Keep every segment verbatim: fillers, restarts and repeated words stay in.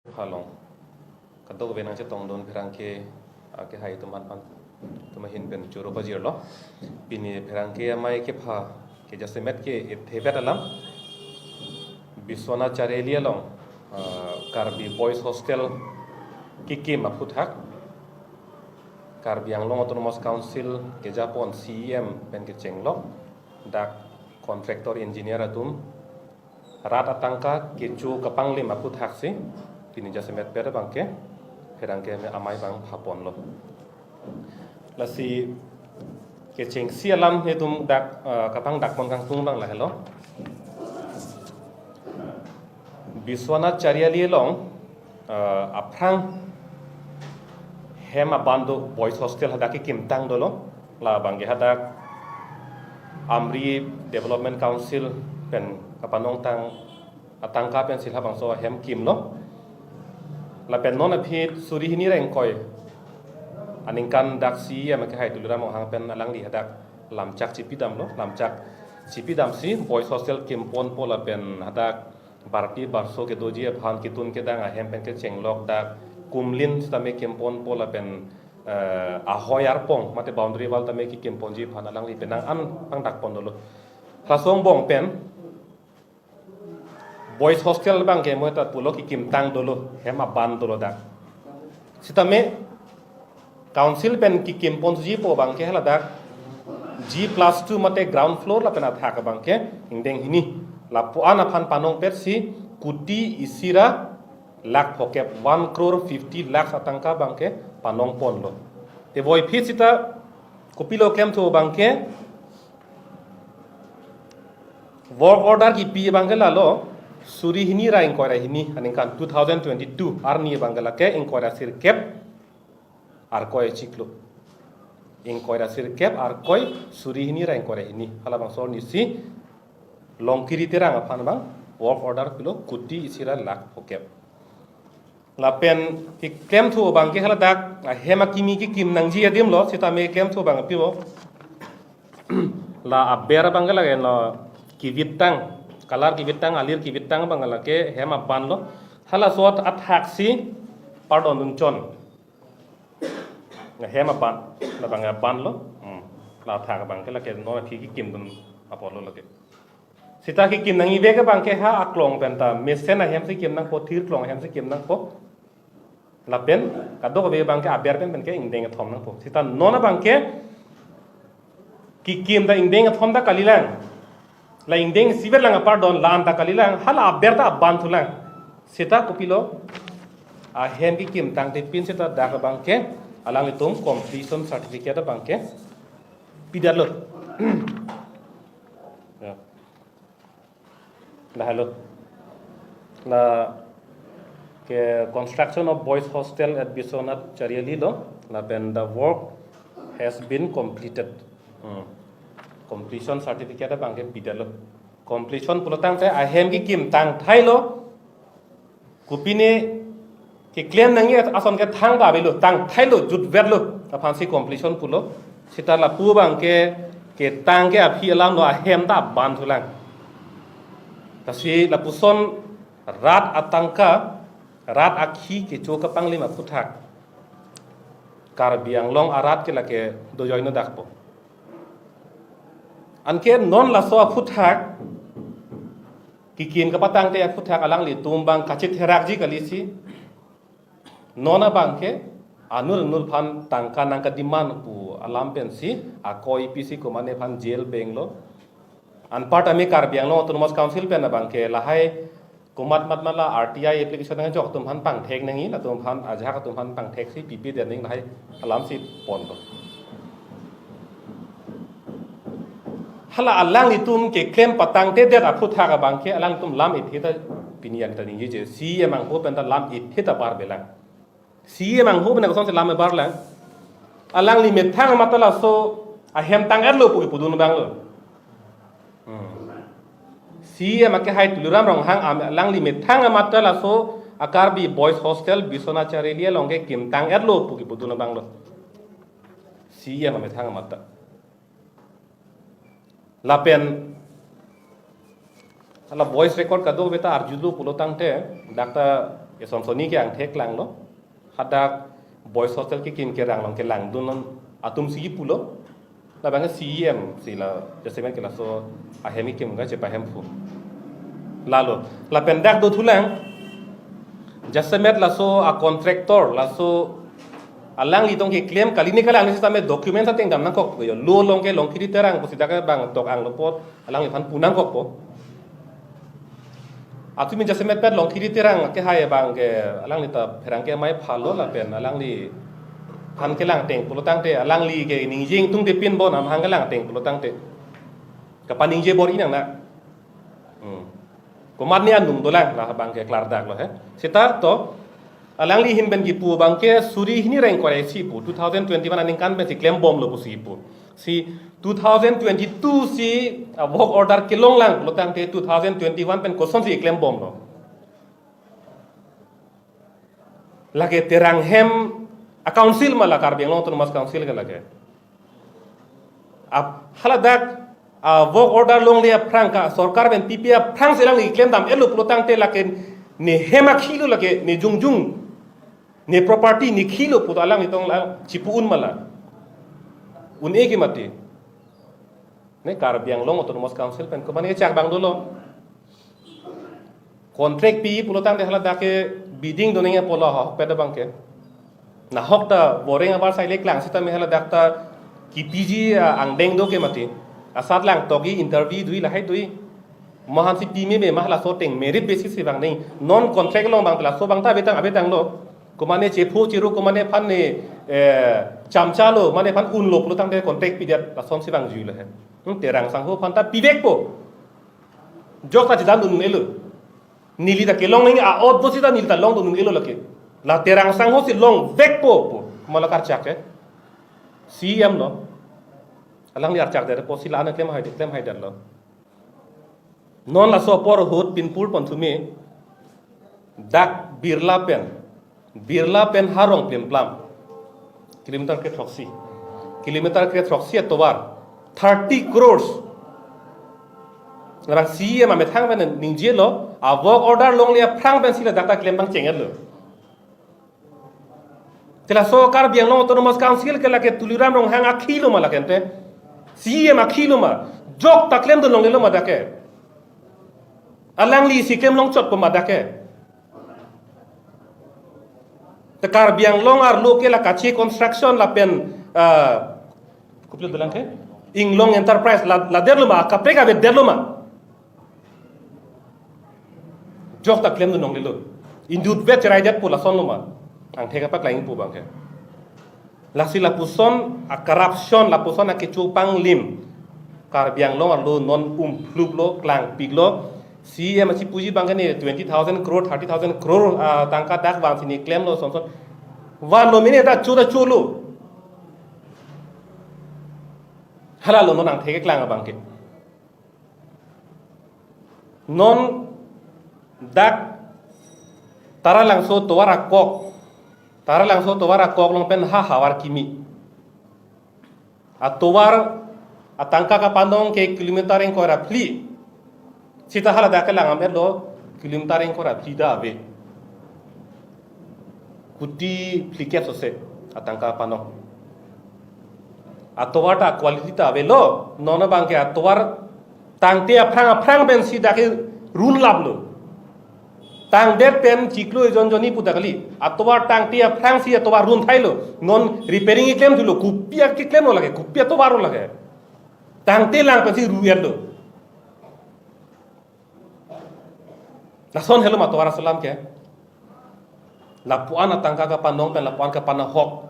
Halong. Kadokave nangchetongdun pherangke, ah, kehai atum aphan, atum ahin pen choro pajirlo. Pini pherangke amei kepha kejasemet ke-ithebet alam. Biswanath Chariali along, ah, Karbi Boys Hostel kekim aphuthak, Karbi Anglong Autonomous Council kejapon C E M pen kechenglok, dak contractor engineer atum rat atangka kecho kapanglim aphuthak si, pini jasemet pen abangke pherangke amei abang phaponlo. Lasi kechengsi alam itum dak, eh, kapangdakpon kangtung abang lahelo. Biswanath Chariali along, eh, aphrang hem aban do, Boys Hostel hadak kekimtang dolo. Labangke hadak Amri Development Council pen kapanongtang atangka pensi labangso ahem kimlo. Lapen non aphi suri hini ra ingkoi aningkan dak C E M kehai Tuliram Ronghang pen alangli hadak lamchak chipidamlo, lamchak chipidamsi Boys Hostel kimponpo lapen hadak barpi barso kedoji aphan ketun kedang ahem pen kechenglok, dak kumlin sitame kimponpo lapen, eh, ahoi arpong mate boundary wall tame kekimponji aphan alangli penang an pangdakpon dolo. Laso angbong pen Boys Hostel abangke mo ta pulo kekimtang dolo, hem aban dolo dak. Sitame Council pen kekimponjipo abangke haladak G plus two mate ground floor lapen athak abangke ingdeng hini. Lapu-an aphan panongpetsi kuti isi ra lakh phokep, one crore fifty lakhs atangka abangke panongponlo. Te voiphit sita kopilo klemthu abangke, work order kipi abangke lalo, suri hini ra ingkoi ra hini aningkan two thousand twenty-two arni abangke lake ingkoi ra sirkep arkoi chiklo. Ingkoi ra sirkep arkoi suri hini ra ingkoi ra hini. Halabangso arnisi Longkiri Terang aphan abang work order pilo kuti isi ra lakh phokep. Lapen keklemthu abangke haladak ahem akimi kekim nangji adimlo, sitame klemthu abang apilo. La aber abangke lake no kivittang, color kivittang, alir kivittang abang lake hem aban lo. Halaso athak si pardon dun chon. Hem aban, labang aban lo. Hmm. La athak abangke lake non aphi kekimdun apotlo lake. Sita kekim nangji abangke ha aklong pen ta mesen ahem si kim nangpo, thir klong ahem si kim nangpo. Lapen kadokave abangke aber pen penke ingdeng kethom nangpo. Sita non abangke kekim ta ingdeng kethom ta kalilang. La ingdeng isivet lang apardon la-an ta kalilang, hala aber ta abanthulang. Sita kopilo, ahem kekim tangte pin sita dak abangke alanglitum completion certificate abangke pidetlo. Ya. Lahelo. La ke construction of boys hostel at Biswanath Chariali lo, lapen the work has been completed. Hmm. Completion certificate abangke pidetlo. Completion pulo tangte ahem kekim tangthailo. Kopine keklem nangji ason ke thangta avelo, tangthailo, jutvetlo, aphansi completion pulo. Sita lapu abangke ketang ke aphi alamlo, ahem ta abanthulang. Lasi lapuson rat atangka, rat akhi kecho kapanglim aphuthak Karbi Anglong arat ke lake dojoino dakpo. Anke non laso aphuthak kekim kapatangte aphuthak alanglitum abang kachitherakji kalisi. Non abangke anur anur aphan tangka nangkademand pu alam pensi akoi pisi komane aphan jail benglo. Anpar tame Karbi Anglong Autonomous Council pen abangke lahai komat mat mala R T I application nangjok atum aphan pangthek nangji, latum aphan ajahak atum aphan pangtheksi pipedet nangji lahai alamsi ponlo. Hala alanglitum keklem patangtedet aphuthak abangke alanglitum lam ithe ta pini an ta ningjeje, C E M angho pen ta lam ithe ta barbelang. C E M angho pen kosonsi lam barlang. Alangli methang amat ta laso ahem tang-etlo pu kepudun abanglo. Hmm. C E M akehai Tuliram Ronghang am-, alangli methang amat ta laso a-Karbi Boys Hostel Biswanath Chariali along kekim tang-etlo pu kepudun abanglo. C E M amethang amat ta. Lapen hala voice record kadokave ta arjulo pulo tangte, dak ta Eson soni ke angthek langlo. Hadak boys hostel kekim kerang along kelangdun atum si pulo. Labang ke C E M si la jasemet ke laso ahem kekim ga chepahem phu. Lalo, lapen dak dothulang. Jasemet laso a contractor, laso alangli tong keklem kali ne kalang ni sitame document ateng dam nangkok yo. Lo along ke Longkiri Terang pusi dak ke bang tok anglo apot alangliphan pu nangkokpo. Atum jasemet pet Longkiri Terang ke hai abang ke alangli ta pherangke amei phalo lapen alangliphan kelang teng pulo tangte alangli ke ningje ingtungte pinbom, amahang kelang teng pulo tangte kapaningje bor-i nang na. Hmm. Komat ni anung dolang la abang ke klardaklo he. Seta to alangli ahin pen kipu abang ke suri hini reng kore si pu two thousand twenty-one aningkan pensi klembomlo pusi pu. Si two thousand twenty-two si a work order kelong lang pulo tangte two thousand twenty-one pen kosonsi klembomlo. Lake Terang hem a council ma la, Karbi Anglong Autonomous Council ke lake. Ap haladak a work order longle aphrang ka sorkar pen pipe aphrangsi alangli klem dam-etlo pulo tangte lake ne hem akhilo, lake ne jongjung, ne property ne khilo pu alanglitong la chipu un ma la. Un-e ke mati. Ne Karbi Anglong Autonomous Council pen komat ne chak bang dolo. Contract pi pulo tangte haladak ke bidding doning apotlo ahokpet abang ke. Nahok ta boreng abar sai le klang sitame haladak ta kipiji, ah, angdeng do ke mati. Asat lang togi interview dui lahai dui. Mahan si pime me mah laso ateng merit basis si bang ding. Non contract along bang laso bang ta abetang abetanglo. Komat ne chepho chiru, komat nephan ne, eh, chamchalo, komat nephan unlo pulo tangte contract pidet lasonsi bang juilo he. Hmm, Terang sangho aphan ta pivekpo. Jok ta chedandun-elo. Neli ta kelong nangji a-ot pusi ta neli ta longdun-elo lake. La Terang sangho si longvekpo pu. Komat la karchak ke. C E M lo. Alangli archak det apotsi la-an klem hai, klem haidetlo. Non laso apor ahut pinpur pon thume dak Birla pen, Birla pen Harong Plimplam kilometer kethroksi, kilometer kethroksi atovar thirty crores. Labang C E M amethang pen ningjelo, a work order longle aphrang pensi ladak ta klem pangcheng-etlo. Te laso Karbi Anglong Autonomous Council ke lake Tuliram Ronghang akhilo ma lake ante, C E M akhilo ma, jok ta klemdun longlelo ma dak ke. Alangli si klem longchotpo ma dak ke. Te Karbi Anglong arlo ke la Kache Construction lapen, ah, kopilo dolang ke? Inglong Enterprise la, la derlo ma, kaprek avedetlo ma. Jok ta klemdun longlelo. Indut vet cheraidetpo lasonlo ma. Angthek apak lain pu abang ke. Lasi lapuson a corruption, lapuson akecho panglim Karbi Anglong arlo non umpluplo, klangpiklo. C E M achipuji abang ke ne twenty thousand crore, thirty thousand crore, ah, tangka dak vangsi ne klemlo sonson. Vanlo mene ta cho ta cholo. Halalo non angthek keklang abang ke. Non dak Taralangso tovar akok, Taralangso tovar akok along pen ha havar kimi. Atovar atangka kapanong ke kilometer ingkoi ra phli. Seta haladak ke langdam-etlo, kilometer ingkoi ra phli ta ave. Kuti phlikep sose atangka kapanong. Atovar ta quality ta avelo, non abang ke atovar tangte aphrang aphrang pensi dak ke runlaplo. Tangdet pen chiklo ejon jonni pu ta kali. Atovar tangte aphrangsi atovar runthailo. Non repairing keklem thulo, kopi akeklemlo lake, kopi atovarlo lake. Tangte lang pensi ru-etlo. Lason helo ma tovar asalam ke. Lapuan atangka kapanong pen lapuan kapanahok.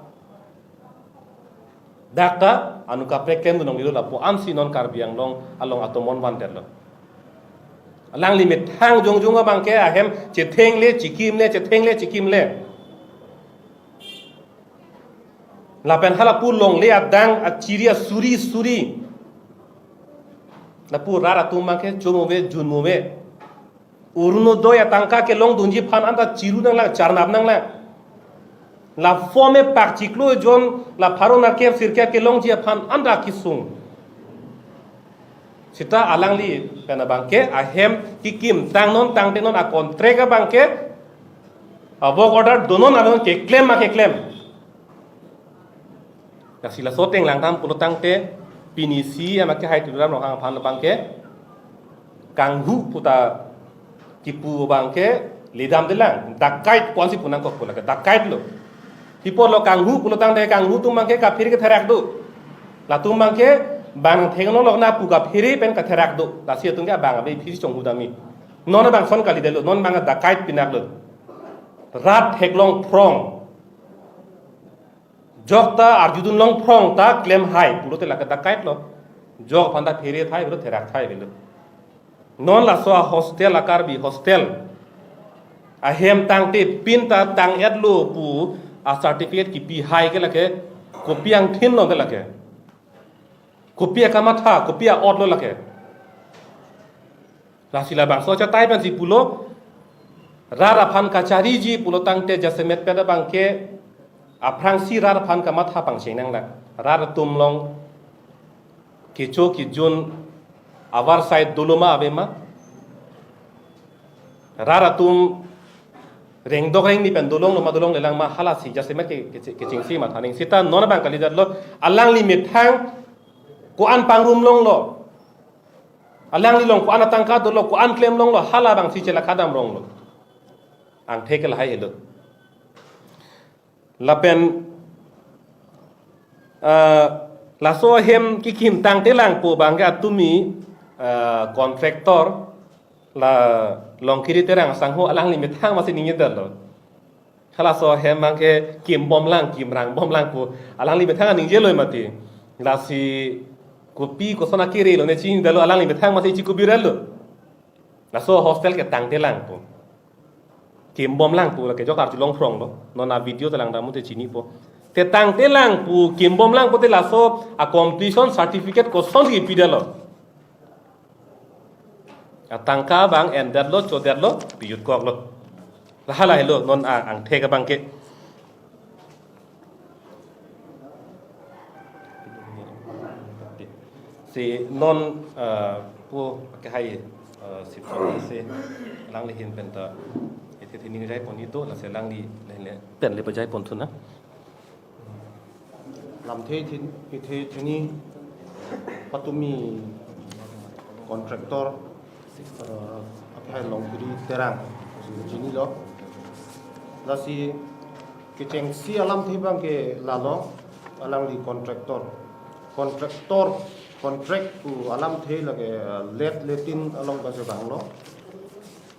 Dak ta anu kaprek klemdun longlelo, lapuansi non Karbi Anglong along atomon vandetlo. Alangli methang jongjung abang ke ahem chethengle, chikimle, chethengle, chikimle. Lapen halapu longle adang achiri asuri suri. Lapu rat atum abang ke chomove, junmove. Orunodoi atangka kelongdunji aphan anta chiru nanglang, charnap nanglang. La form epak chiklo ejon, la pharo nerkep sirkep kelongji aphan anta kisung. Seta alangli pen abang ke ahem kikim tang non tangte non a contract abang ke A work order donon anon keklem ma keklem. Lasi laso ateng langdam pulo tangte pini C E M akehai Tuliram Ronghang aphan abangke kanghu puta kipu abangke ledamdelang, dakait pu-ansi pu nangkok pu lake, dakait lo. Hipo lo kanghu pulo tangte kanghu atum abangke kaphere ketherak do. Latum abangke bang thengno lokna pu kaphere pen katherak do. Lasi atum ke abang abe phisi chonghu dami. Non abang ason kalidetlo, non abang dakait pinak lo. Rat theklong phrong. Jok ta arjudun long phrong ta klemhai pulote lake dakait lo. Jok aphan ta phere thai pulo therak thai avelo. Non laso a hostel, a Karbi hostel ahem tangte pin ta tang-etlo pu a certificate kipihai ke lake kopi angthin lo te lake. Kopi akamatha, kopi a-ot lo lake. Lasi labangso achatai pensi pulo, rat aphan kachariji pulo tangte jasemet pen abangke aphrangsi rat aphan kamatha pangcheng nanglang. Rat atum along kecho kejun avar side dolo ma ave ma. Rat atum rengdok rengni pen dolonglo ma dolonglelang ma, halasi jasemet ke, ke, kechengsi matha ning. Seta non abang kalidetlo, alangli methang ko-an pangrum longlo. Alangli along ko-an atangka dolo, ko-an klem longlo, hala abangsi chelakha dam ronglo. Angthek ke lahai helo. Lapen, ah, laso ahem kekim tangtelang pu abangke atumi, ah, contractor la Longkiri Terang asangho, alangli methang masi ningjelo. Halaso ahem abangke kimbomlang, kimrangbomlang pu alangli methang ningjelo mati. Lasi kopi koson akiri lo ne chinidetlo, alangli methang masi chikubirelo. Laso hostel ke tangtelang pu, kimbomlang pu, lake jok arjulong phrong lo. Non a video ta langdam te chinipo. Te tangtelang pu, kimbomlang pute laso a completion certificate kosonsi pidetlo? Atangka abang endetlo, chodetlo, pijutkoklo. Lahala helo non a angthek abangke. Si non, eh, pu akehai, eh, sipsong si alangli ahin pen ta ithe thini jai pon ito, lasi alangli le le pen le pajai pon thu na. Lamthe thin, ithe thini patumi contractor, eh, akehai Longkiri Terang chinilo. Lasi kechengsi alamthe abangke lalo, alangli contractor. Contractor, contract pu alamthe lake, eh, let letin along base banglo.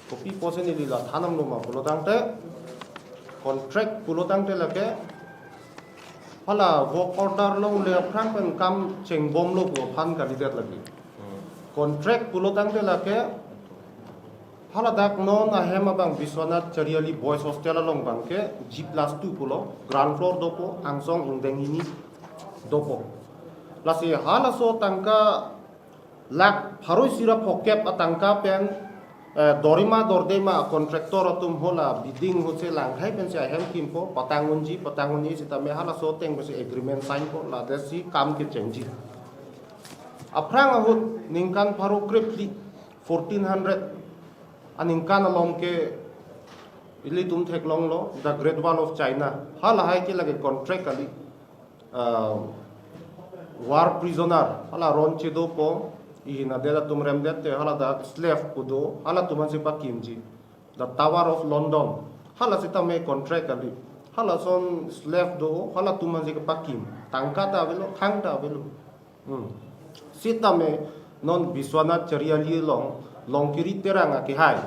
Kopi pusi neli la thanamlo ma pulo tangte, contract pulo tangte lake hala work order longle aphrang pen kam chengbomlo pu aphan kalidet lake. Contract pulo tangte lake haladak non ahem abang Biswanath Chariali Boys Hostel along abangke G plus two pulo, ground floor dopo, angsong ingdeng hini dopo. Lasi halaso tangka lakh pharo isi ra phokep atangka pen, eh, dorima dordema contractor atum hala bidding ahutsi langthai pensi ahem kimpo, patang unji, patang un-e sitame halaso ateng pensi agreement signpo, ladetsi kam kechengji. Aphrang ahut ningkan pharo krephli, fourteen hundred aningkan along ke ilitum theklonglo, The Great Wall of China. Halahai ke lake contract kali. Ah, war prisoner, hala ron chedopo, ihin adet atum remdet te, haladak slave pu do, halatum aphansi pakimji. The Tower of London, hala sitame contract kali. Halason slave do, halatum aphansi kepakim. Tangka ta avelo, thang ta avelo. Hmm. Sitame non Biswanath Chariali along, Longkiri Terang akehai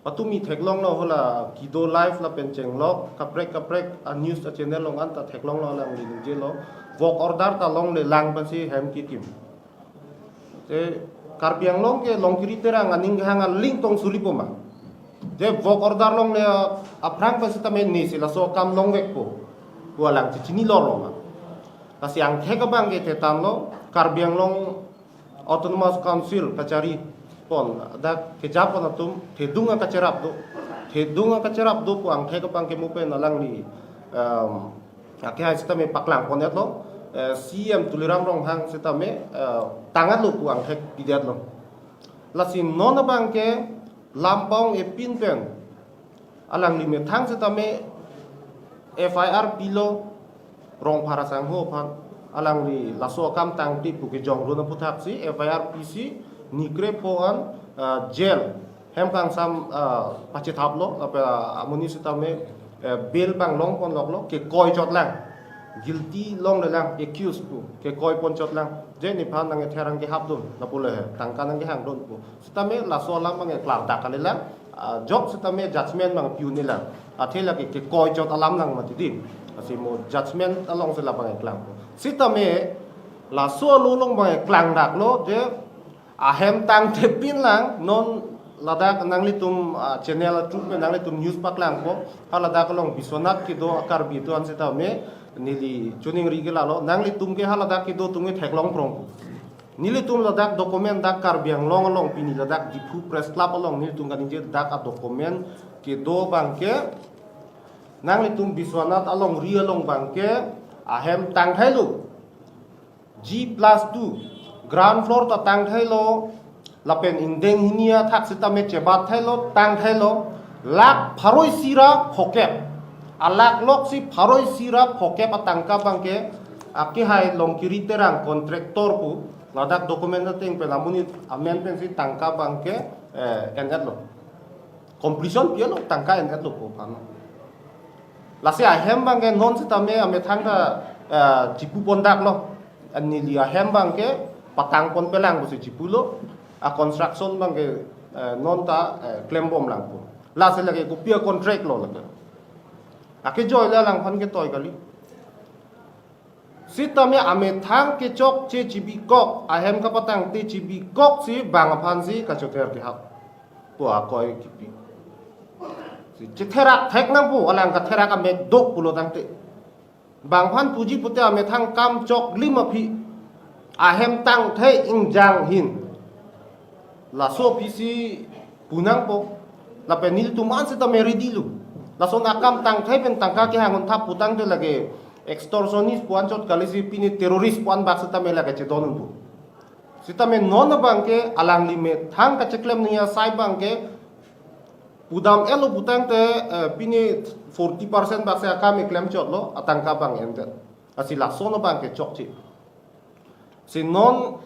patumi theklonglo, hala kedo live lapen chenglok, kaprek kaprek a news a channel along anta theklonglo, alangli ningjelo, work order ta longlelang pensi hem kikim. Te Karbi Anglong ke Longkiri Terang aning kehang aling tong suripo ma. Te work order longle aphrang pensi tame nesi laso kam longvekpo pu alang chechinilo ma. Lasi angthek abangke thetanlo, Karbi Anglong Autonomous Council kachari pon, dak kejapon atum thedung akacherap do. Thedung akacherap do pu angthek abangke mo pen alangli, em, akehai sitame paklang pon-etlo, eh, C E M Tuliram Ronghang sitame, eh, tang-etlo pu angthek pidetlo. Lasi non abangke lampong epin pen Alangli methang setame F I R pilo Rongphar asangho aphan. Alangli laso akam tangte pu kejong run aputhaksi F I R pisi nikre pho an, ah, jail hem kangsam, ah, pachethaplo, apa amonit setame, eh, bail panglong ponloklo, kekoi chotlang. Guilty longlelang, accused pu kekoi pon chotlang. Je nephan nangkether nangkehapdun, lapu le tangka nangkehangdun pu. Setame laso alam abang keklardak kalilang, ah, jok setame judgment abang pi-un-elang. Athe lake kekoi chot alam lang mati di. Lasi mo judgment alongsi labang keklang. Setame laso alo along abang keklangdaklo je ahem tangte pinlang non ladak nanglitum, ah, channel atum pen nanglitum news paklangpo. Ha ladak along Biswanath kedo a-Karbi atum an setame neli choningri ke lalo, nanglitum ke ha ladak kedo atum ke theklong prong. Nelitum ladak document dak Karbi Anglong along pini ladak Diphu Press Club along nelitum kaningje dak a-document kedo abang ke nanglitum Biswanath alongri along abang ke ahem tangthailo. G plus two, ground floor ta tangthailo, lapen ingdeng hini athak setame chebatthailo, tangthailo, lakh pharo isi ra phokep. Alakh loksi pharo isi ra phokep atangka abang ke, akehai Longkiri Terang contractor pu, ladak document ateng pen amonit amen pensi tangka abang ke, eh, en-etlo. Completion pilo, tangka en-etlo pu aphan. Lasi ahem abang ke non setame amethang ta, eh, chipu pondaklo. Neli ahem abang ke patang ponpelang pusi chipulo. A-construction abang ke, eh, non ta, eh, klembomlang pu. Lasi lake kopi a-contract lo lake. Akejoi le alangphan ketoi kali. Setame amethang kechokche chibikok, ahem kapatangte chibikoksi bang aphansi kachother kehap pu akoi kipi. Si chetherak thek nangpo, alang katherak amek dok pulo tangte. Bang aphan puji pute amethang kam choklim aphi. Ahem tangthe ingjang ahin. Laso aphi si pu nangpo. Lapen nelitum an setame ready lo. Lason akam tangthe pen tangka kehang un thap pu tangte lake extortionist pu an chot kalisi pini terrorist pu an bak setame lake chedon un pu. Setame non abang ke alangli methang kacheklem nangji asai abang ke pudam-etlo pu tangte, eh, pini forty percent bak si akam keklem chotlo, atangka abang endet. Lasi lason abang ke chokche. Si non,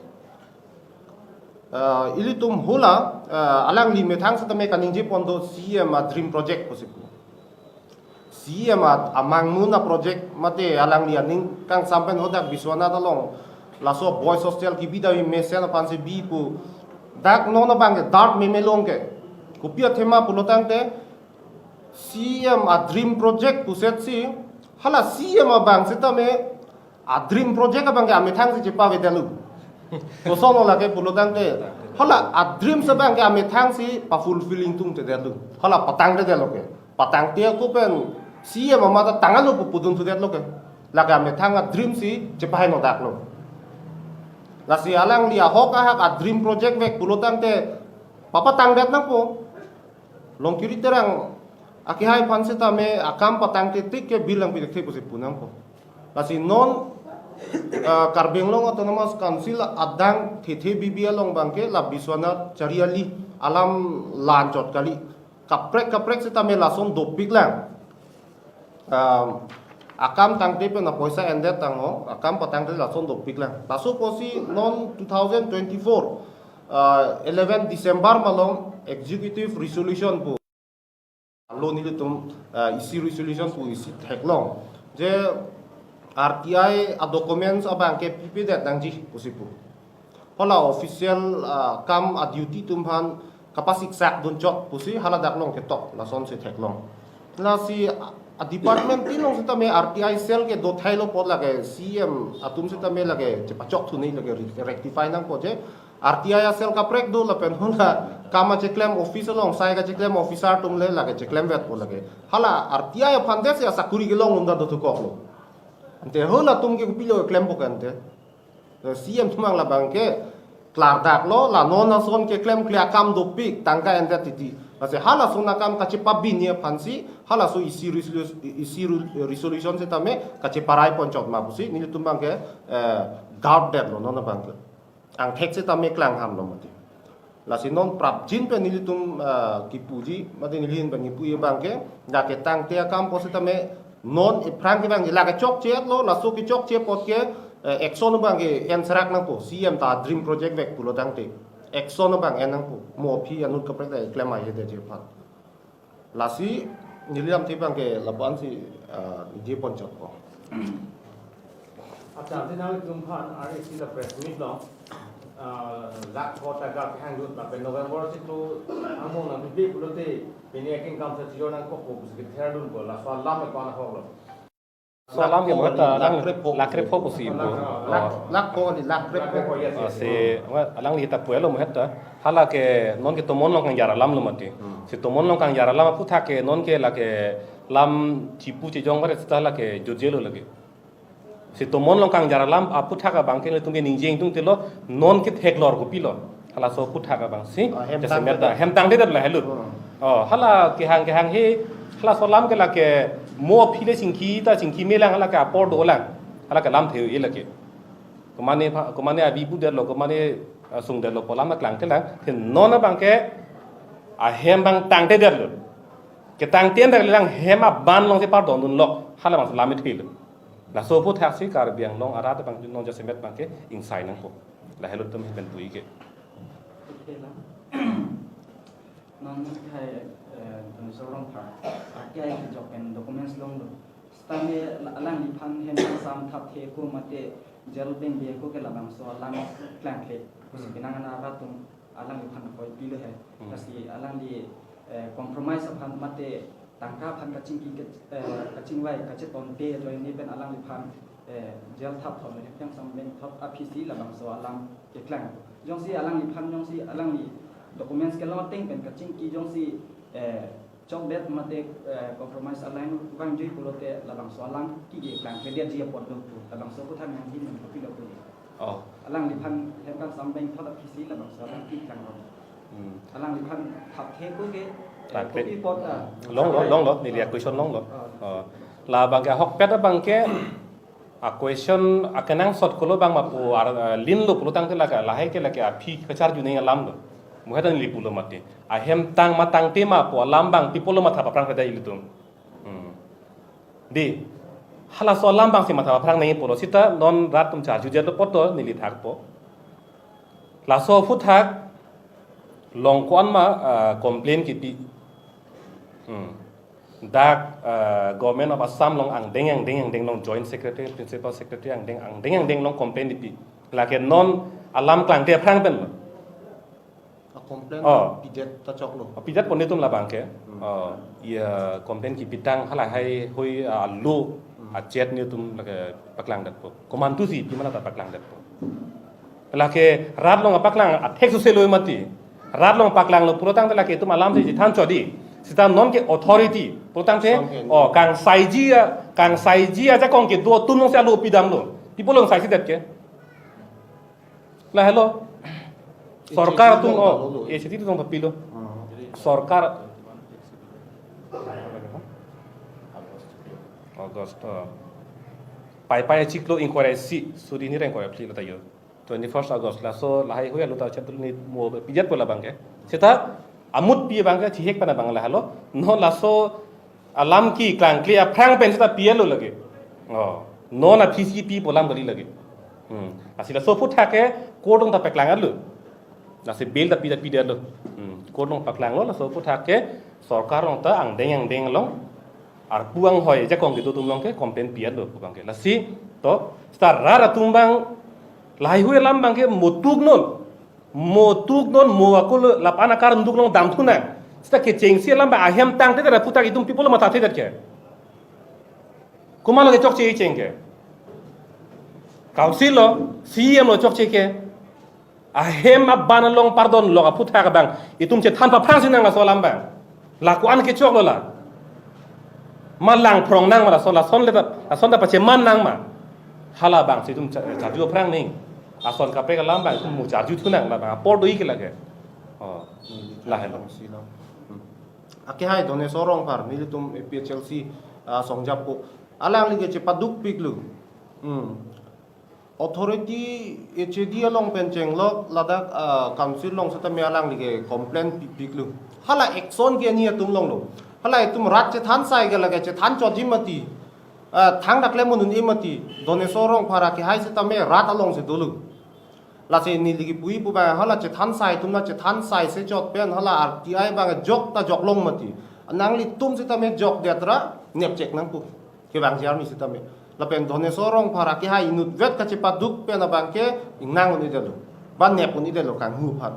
eh, ilitum hula, eh, alangli methang setame kaningje pon do C E M a-dream project pusi pu. C E M a-, amangmun a-project mate alangli aning kangsam pen hadak Biswanath along laso boys hostel kebi dai mesen aphansi bi pu. Dak non abang ke dart meme long ke. Kopi athema pulo tangte C E M a-dream project pusetsi hala C E M abang setame a-dream project abang ke amethang si chepavedetlo. Kosonlo lake pulo tangte. Hala a-dream abang ke amethang si pa-fulfilling tungtedetlo. Hala patangtedetlo ke. Patangte ako pen C E M amat ta tanglo pu pudun thudetlo ke. Lake amethang a-dream si chepahai nodaklo. Lasi alangli ahok ahak a-dream project vek pulo tangte papatangdet nangpo. Longkiri Terang akehai aphan setame akam patangte tik ke bill nangpithekthe pusi pu nangpo. Lasi non, eh, Karbi Anglong Autonomous Council adang thethe bibi along abang ke la Biswanath Chariali alam la-an chot kali. Kaprek kaprek setame lason dopiklang. Um, akam tangte pen apoisa endet tangho, akam patangte lason dopiklang. Laso apotsi non two thousand twenty-four, uh, eleven December malom executive resolution pu. Alo nelitum, uh, isi resolution pu isi theklong. Je R T I a-documents abang ke pipedet nangji pusi pu. Hala official, ah, kam a-duty atum aphan kapasiksak dun chot pusi hala dak along ketok lasonsi theklong. Lasi a-, a-department tin along setame R T I cell kedo thailo apot lake C E M atum setame lake chepachok thunei lake re-, rectify nangpo je R T I a-cell kaprek do lapen hala kam kacheklem office along sai kacheklem officer atum le lake cheklemvetpo lake. Hala R T I aphan desi asakuri kelong unda dothukoklo. Ante halatum ke kopilo klempo ke ante. C E M atum abang labang ke klardaklo, la non ason keklemkle akam dopik, tangka endet titi. Lasi halason akam kachepabini aphansi, halaso isi resolu-, isi ru-, resolution setame kacheparai pon chot ma pusi, nelitum abang ke, eh, guard detlo non abang ke. Angthek setame klanghamlo mati. Lasi non prapjin pen nelitum, ah, kipuji, mate neli ahin pen kipuji abangke, lake tangte akam pusitame non ephrang ke abangke, lake chokche-etlo, laso kechokche apot ke, eh, action abangke enserak nangpo, C M ta dream project vek pulo tangte. Action abang en nangpo, mo aphi anut kaprek ta klem aje de je aphan. Lasi neli lamthe abangke lapu-ansi, ah, ningje ponchotpo. Accha, ante nanglitum aphan R A C ta press meet along, ah, lakh ko tagar kehang ahut lapen November si tu angbong nangpipe pulote pini akengkam si chijor nangkokpo pusi kether dunpo, laso alam ko-an ahoklo? Laso alam ke lakh ko, boheta lakh lang krepho. Lakh krepho pusi pu. Lakh, oh, lakh ko ni lakh krepho. Lakh krepho, yes, yes. Ah, si, wa, alangli ta puelo boheta. Hala ke non ke tomon along kangjar alamlo mati. Hmm. Si tomon along kangjar alam aphuthak ke non ke lake lam chipu chejong bare seta lake jotjelo lake. Si tomon along kangjar alam aphuthak abangke nelitum ke ningje ingtungtelo, non ke theklor kopilo. Halaso aphuthak abangsi, oh, hem jasemet tangte ta, hem tangtedetlo helo. Hmm. Oh, hala kehang kehang he, halaso alam ke lake mo aphi le chingki ta chingki melang, hala ke apor dolang. Hala ke lamthe-o-e lake. Komane pha-, komane avi pudetlo, komane, ah, sungdetlo pu alam ta klangklelang. Te non abangke ahem abang tangtedetlo. Ketangte dak lelang hem aban alongsi pardon dunlok, hala abangsi lam ethelo. Laso aphuthaksi Karbi Anglong arat abang non jasemet abangke ingsai nangpo. Lahelo nelitum ahin pen puji ke. Oke, lang. Non hai, eh, Dhaneswar Rongphar, akai kejok pen documents longlo. Sitame la-, alangliphan hem kangsam thapthe ko mate jail bengbe ko ke labangso alam klangkle. Hmm. Pusi penang an arat atum alangliphan koi pilo he. Hmm. Lasi alangli, eh, compromise aphan mate tangka aphan kachingki ke, eh, kachingvai kachetonte ajoine pen alangliphan, eh, jail thapthot le hem kangsam bengthot aphisi labangso alam keklang. Jongsi alangliphan jongsi alangli documents kelong ateng pen kachingki jongsi, eh, chokdet mate, eh, compromise alang vangjui pulote labangso alam ke klangkledetji apotlo pu labangso aphuthak nangji nang kopilo pu. Oh. Alangliphan hem kangsam bengthot aphisi labangso alam keklang rong. Hmm. Alangliphan thapthe ko ke, eh, thapthe. Kopi apot, ah, longlo, longlo, neli a-question longlo. Oh. Oh. Labangke ahokpet abangke, a-question akenangsot kolo abang ma pu ar, ah, linlo pulo tangte lake, lahai ke lake aphi kacharju nangji alamlo. Boheta neli pulo mati. Ahem tang ma tangte ma pu alam abang pi pulo matha paphrang pada ilitum. Hmm. Dei, halaso alam abangsi matha paphrang nangji pulo seta non rat atum charjujetlo apot to neli thakpo. Laso aphuthak along ko-an ma, ah, complain kipi. Hmm. Dak, ah, Government of Assam along angdeng angdeng angdeng along Joint Secretary, Principal Secretary angdeng angdeng angdeng along complain kipi. Lake non alam klangte aphrang penlo. A-complain, oh, pidet ta choklo. A-pidet pon nelitum labangke. Hmm. Oh, ya complain kipitang halahai hui, ah, lo, hmm, a-chat nelitum lake paklangdetpo. Komantusi pi ma ta paklangdetpo. Lake rat along paklang athek suse lo mati. Rat along paklanglo pulo tangte lake itum alamsi chethan chodi. Seta non ke authority pulo tangte, song ke, oh, kangsaiji a, kangsaiji ajakong kedo atum alongsi alo pidamlo. Pi pulo kangsaiji det ke. Lahelo. Sorkar atum, oh, eh, siti tung papilo. Hmm. Sorkar. August, oh. Pai pai chiklo ingkoi ra isi, suri ni ra ingkoi ra phli lo ta yo. Twenty-first August, laso lahai hui alo ta chat ni mo pijet pu labangke. Seta amut pi abangke chihek pen abang lahelo. Non laso alam keklangkle aphrang pen seta pielo lake. Oh, non aphisi pi pu alam kali lake. Hmm. Lasi laso aphuthak ke court along ta paklang alo. Lasi bail ta pi ta pidetlo. Hmm. Court along paklanglo, laso aphuthak ke sorkar along ta angdeng angdeng along arpu anghoi ajakong kedo atum along ke complain pietlo pu abangke. Lasi to seta rat atum abang lahai hui alam abangke mo tuk non. Mo tuk non mo akul lapu-an akar nduk along damthunang. Seta kechengsi alam abang ahem tangtedet aphuthak itum pi pulo mathathedet ke. Komatlo ke chokche kecheng ke. Council lo, C M lo chokche ke. Ahem aban along pardon lok aphuthak abang itum chethan paphrangsi nang laso alam abang. La ko-an kechoklo la. Ma langphrong nang ma lason, lason le ta, lason ta pacheman nang ma. Hala abangsi itum cha-, charju aphrang nangji. Ason kaprek alam abang itum mo charju thunang la abang. Apor do-ik lake. Oh. Hmm, lahelo. Hmm. Ake hai Dhaneswar Rongphar, nelitum A P H L C, ah, songjappo. Alangli ke chepadukpiklo. Hmm. Authority H A D along pen chenglok ladak, ah, council along setame alangli ke complaint pipiklo. Hala action ke ani atum longlo. Hala itum rat chethan sai ke lake chethan chotji mati. Ah, thangta klem un-e mati. Donesor Rongphar akehai setame rat alongsi dolo. Lasi neli kipu-i pu abang hala chethan sai atum na chethan sai se chot pen hala R T I abang jok ta jok long mati. Nanglitum setame jokdet ra nepchek nangpo. Kevangji arni setame. Lapen Donesor Rongphar akehai inutvet kachepaduk pen abang ke ingnang un-edetlo. Ba nep un-edetlo kanghu aphan.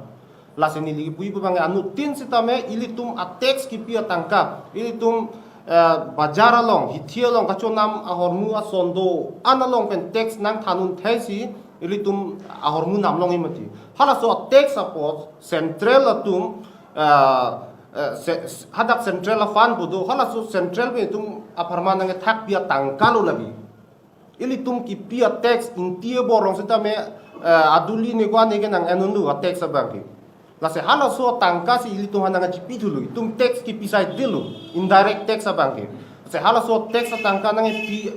Lasi neli kipu-i pu abang anuttin setame ilitum a-tax kipi atangka. Ilitum, eh, bajar along, hithi along, kachonam ahormu ason do-an along pen tax nangthan un thai si ilitum ahormu nam long-e mati. Halaso a-tax apot central atum, eh, eh, se-, hadak central a-fund pu do, halaso central pen itum apharman nangkethakpi atangka lo lagi. Ilitum kipi a-tax ingti abor along setame, eh, aduli ne ko-an ne ke nang-en unlo a-tax abang ke. Lasi halaso atangka si ilitum aphan nangchipithulo, itum tax kipi saidetlo, indirect tax abang ke. Lasi halaso tax atangka nangpi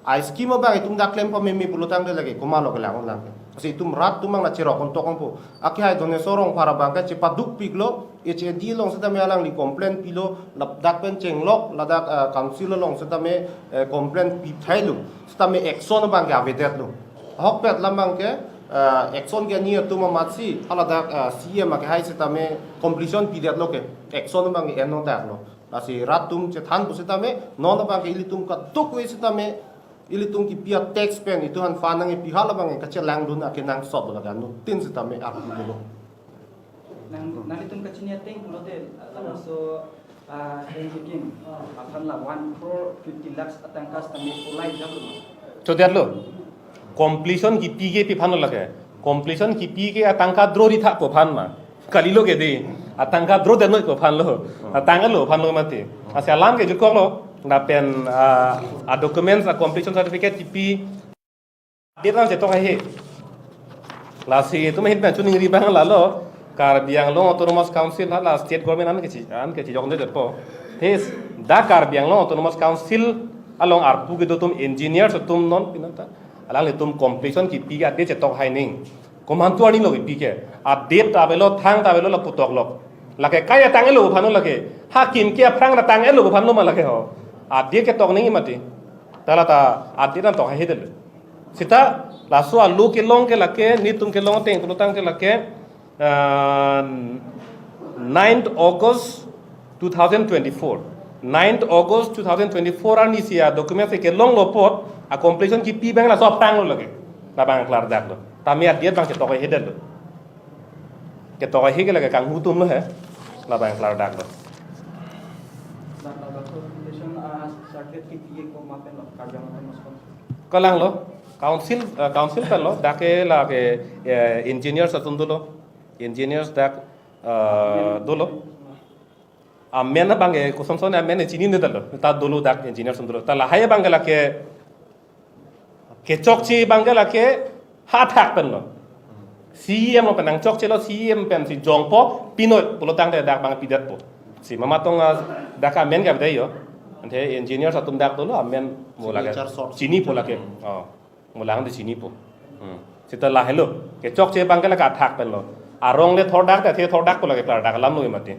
a-scheme abang itum dak klem pameme pulotangte lake komatlo kelang un lang ke. Lasi itum rat atum abang la cherok un tok ongpo. Akehai Donesor Rongphar abang ke chepadukpiklo, H A D along setame alangli complaint pilo, ladak pen chenglok, ladak, eh, council along setame, eh, complaint pithailo, setame action abang ke avedetlo. Ahokpet alam abang ke, eh, action ke ani atum amatsi, haladak, eh, C E M akehai setame completion pidetlo ke, action abang ke enno daklo. Lasi rat atum chethan pu setame, non abang ke ilitum kadokave setame, ilitum kipi a-tax pen, itum aphan fund nangpi hala abang ke kachelangdun akenangsot lo lake anuttin setame arpu dolo. Nang, nanglitum kachini ateng pulote, laso, ah, Henry Kim, aphan la one crore fifty lakhs atangka setame kolai jablo. Chodetlo. Completion kipi ke pi aphan lo lake. Completion kipi ke atangka dro rithak pu aphan ma. Kalilo ke dei. Atangka dro denoik pu aphan lo. Atangka lo aphan lo mati. Lasi alam ke jutkoklo. Lapen, ah, a-documents, a-completion certificate kipi. Date nangchetok haihe. Lasi itum ahin pen choningri abang lalo, Karbi Anglong Autonomous Council hala state government an kechi, an kechijokdetpo. Tes, dak Karbi Anglong Autonomous Council along arpu kedo atum engineers atum non pinanta. Alanglitum completion kipi a-date chetok hai ning. Komantu arni lo kipi ke. A-date ta avelo, thang ta avelo, lapu toklok. Lake kai atanglo pu aphan lo lake. Hakim ke aphrang ta tanglo pu aphan lo ma lake ho. A-date ketok nangji mati. Ta la ta a-date nangtok haihedetlo. Seta laso alo kelong ke lake, nelitum kelong ateng pulotangte lake, ah, ninth August two thousand twenty-four. Ninth August two thousand twenty-four arni si a-document si kelonglo apot, a-completion kipi abang laso aphrang lo lake. Labang klardaklo. Tame a-date abang chetok haihedetlo. Ketok haihe ke lake kanghu atum lo he. Labang klardaklo. Kalanglo, council, eh, council pen lo, dak ke lake, eh, engineers atum dolo, engineers dak, eh, dolo. Amen abang ke kosonson amen chinine dolo, ta dolo dak engineers atum dolo. Ta lahai abang ke lake, kechokche abang ke lake hathak pen lo. C E M lo pen nangchokchelo, C E M pen si jongpo, pinoi pulotangte dak abang pidetpo. Si mamatong, ah, dak amen ke bidai yo. Ante engineers atum dak dolo, amen mo lake. Signature short. Chinipo lake. Oh. Mo lang de chinipo. Hmm. Seta lahelo. Kechokche abang ke lake athak pen lo. Arong le thordak, te thordak pu lake klardak alam lo mati.